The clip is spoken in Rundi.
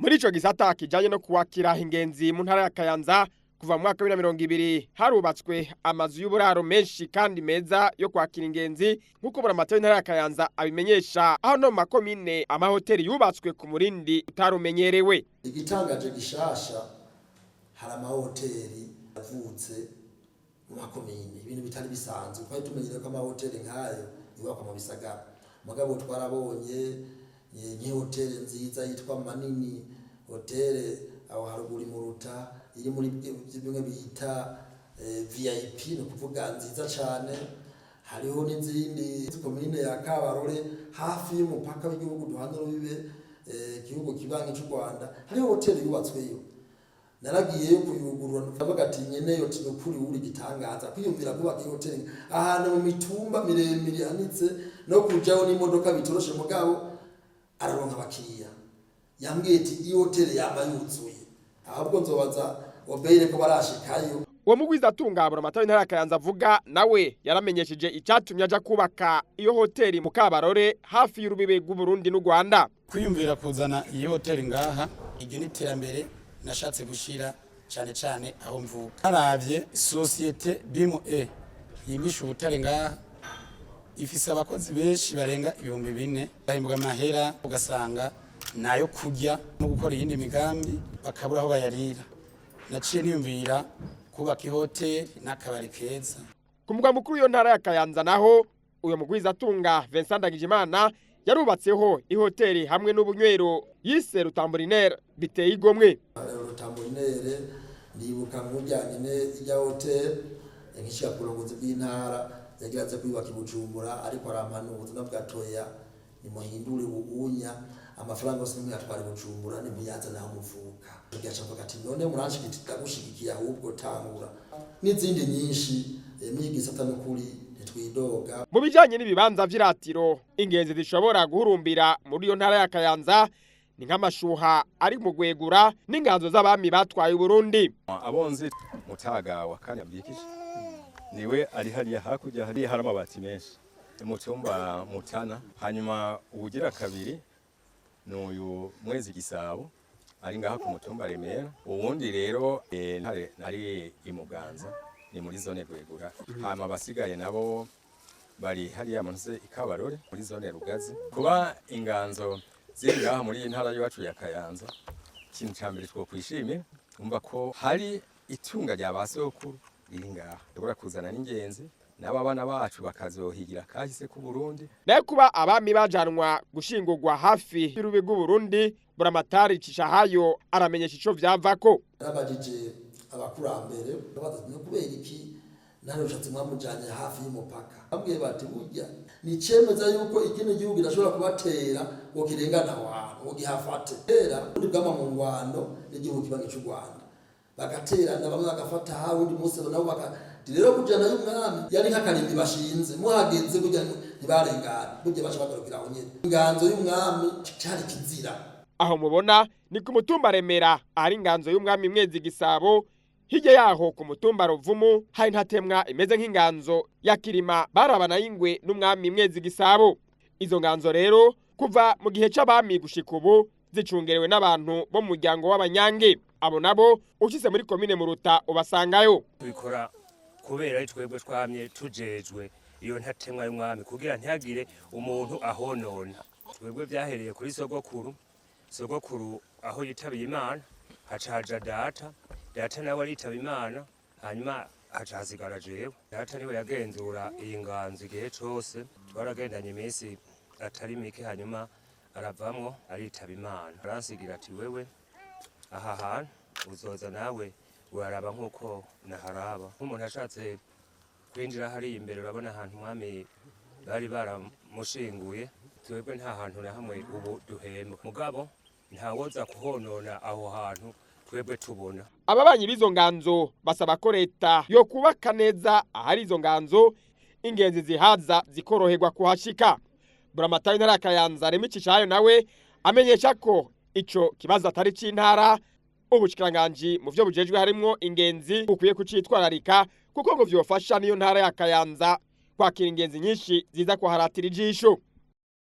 Muri ico gisata kijanye no kuwakira ingenzi mu ntara ya Kayanza, kuva mu mwaka wa 2020 harubatswe amazu y'uburaro menshi kandi meza yo kwakira ingenzi, nk'uko Buramatari w'intara ya Kayanza abimenyesha. Aho no mu makomine amahoteli yubatswe ku murindi utarumenyerewe. Igitangaje gishasha, hari amahoteli avutse mu makomine, ibintu bitari bisanzwe. Twari tumenyereye ko amahoteli nk'ayo yubakwa mu bisagara, mugabo twarabonye nk'ihoteli nziza yitwa Manini Hoteli aho haruguru mu Ruta, iri muri bimwe bita VIP, ni ukuvuga nziza cane. Hariho n'izindi komine ya Kabarore, hafi y'umupaka w'igihugu duhana urubibe, igihugu kibanyi c'u Rwanda, hariho hoteli yubatsweyo. Naragiyeyo kuyugurura, ndavuga ati nyeneyo, ati nukuri uri gitangaza kwiyumvira kubaka ihoteli ahantu mu mitumba miremire ihanitse, no kujaho n'imodoka bitoroshe, mugabo araronka abakiriya. Yambwiye ati iyo hoteli yama yuzuye, ahubwo nzobaza obeyire ko barashikayo. Uwo mugwizatunga Buramatari w'intara ya Kayanza avuga nawe yaramenyesheje icatumye aja kubaka iyo hoteli mu Kabarore, hafi y'urubibe rw'Uburundi n'u Rwanda. Kwiyumvira kuzana iyi hoteli ngaha, iryo ni iterambere nashatse gushira cyane cyane aho mvuka. Naravye société Bimu E yimbisha ubutare ngaha, ifise abakozi benshi barenga 4000, bahembwa amahera ugasanga nayo kurya no gukora iyindi migambi bakabura aho bayarira. Naciye niyumvira kubaka ihoteli n'akabari keza. Ku mugwa mukuru w'iyo ntara ya Kayanza naho, uyo mugwizatunga Vincent Ndagijimana yarubatseho ihoteli hamwe n'ubunywero yise Rutamburinere, biteye igomwe. Rutamburinere, ndibuka nk'ujyanye ijya hoteli nkishyira ku burongozi bw'intara, yagira aze kuyubaka i Bujumbura, ariko arampanuza, ndavuga atoya nimuhindure ubugunya, amafaranga yose nimuyatwara i Bujumbura, nimuyazane aho muvuka. Gaca mvuga ati none muranshigikira, ndagushigikiye, ahubwo tangura n'izindi nyinshi mwigisata, n'ukuri ntitwidoga. Mu bijanye n'ibibanza vy'iratiro ingenzi zishobora guhurumbira muri iyo ntara ya Kayanza, ni nk'amashuha ari mu Gwegura n'inganzo z'abami batwaye Uburundi. Abonzi Mutaga wa kane Mbyikije niwe ari hariya hakurya, hariya hari amabati menshi mu cyumba Mutana. Hanyuma ubugira kabiri n'uyu Mwezi Gisabo ari ngaha ku mutumba Remera. Uwundi rero ari i Muganza, ni muri zone Rwegura. Hama abasigaye nabo bari hariya munsi ikabarore muri zone Rugazi. Kuba inganzo ziri ngaha muri iyi ntara y'iwacu ya Kayanza, ikintu ca mbere twokwishimira, umva ko hari itunga rya ba sokuru riri ngaha, dushobora kuzana n'ingenzi n'aba bana bacu bakazohigira kahise k'u Burundi. Nayo kuba abami bajanwa gushingurwa hafi y'urubi rw'Uburundi, Buramatari Cishahayo aramenyesha ico vyavako. Narabajije abakurambere, ndabaza ati ni kubera iki Ntare Rushatsi mwamujanye hafi y'umupaka? Bambwiye bati burya ni icemeza yuko ikindi gihugu kidashobora kubatera ngo kirengane aho hantu ngo gihafate. Kera ubundi bwama mu ngwano n'igihugu kibanyi c'u Rwanda, bagaterana, bamwe bagafata aha, uwundi munsi nabo baka. Rero kujana y'umwami yari nk'akarimbi bashinze, muhageze burya ntibarengana, burya baca bagarukira aho nyene. Inganzo y'umwami cari kizira. Aho mubona ni ku mutumba Remera, ahari inganzo y'umwami Mwezi Gisabo. Hirya yaho ku mutumba Ruvumu hari ntatemwa imeze nk'inganzo ya Kirima barabana y'ingwe n'umwami Mwezi Gisabo. Izo nganzo rero kuva mu gihe c'abami gushika ubu zicungerewe n'abantu bo mu muryango w'Abanyange. Abo nabo ushitse muri komine Muruta ubasangayo. Tubikora kubera ari twebwe twamye tujejwe iyo ntatemwa y'umwami, kugira ntihagire umuntu ahonona. Twebwe byahereye kuri sogokuru. Sogokuru aho yitabiye Imana, haca haja data. Data nawe aritaba Imana, hanyuma haca hasigara jewe. Data niwe yagenzura iyi nganzo igihe cose. Twaragendanye iminsi atari mike, hanyuma aravamwo aritaba Imana, aransigira ati wewe aha hantu uzoza nawe uraraba nk'uko naharaba. Nk'umuntu ashatse kwinjira hariya imbere, urabona ahantu umwami bari baramushinguye. Twebwe nta hantu na hamwe ubu duhembwa, mugabo ntawoza kuhonona aho hantu twebwe tubona. Ababanyi b'izo nganzo basaba ko leta yo kubaka neza ahari izo nganzo, ingenzi zihaza zikoroherwa kuhashika. Buramatari ntara ya Kayanza Remi Cishahayo nawe amenyesha ko ico kibazo atari c'intara, ubushikiranganji mu vyo bujejwe harimwo ingenzi bukwiye kucitwararika, kuko ngo vyofasha niyo ntara ya Kayanza kwakira ingenzi nyinshi ziza kuharatira ijisho.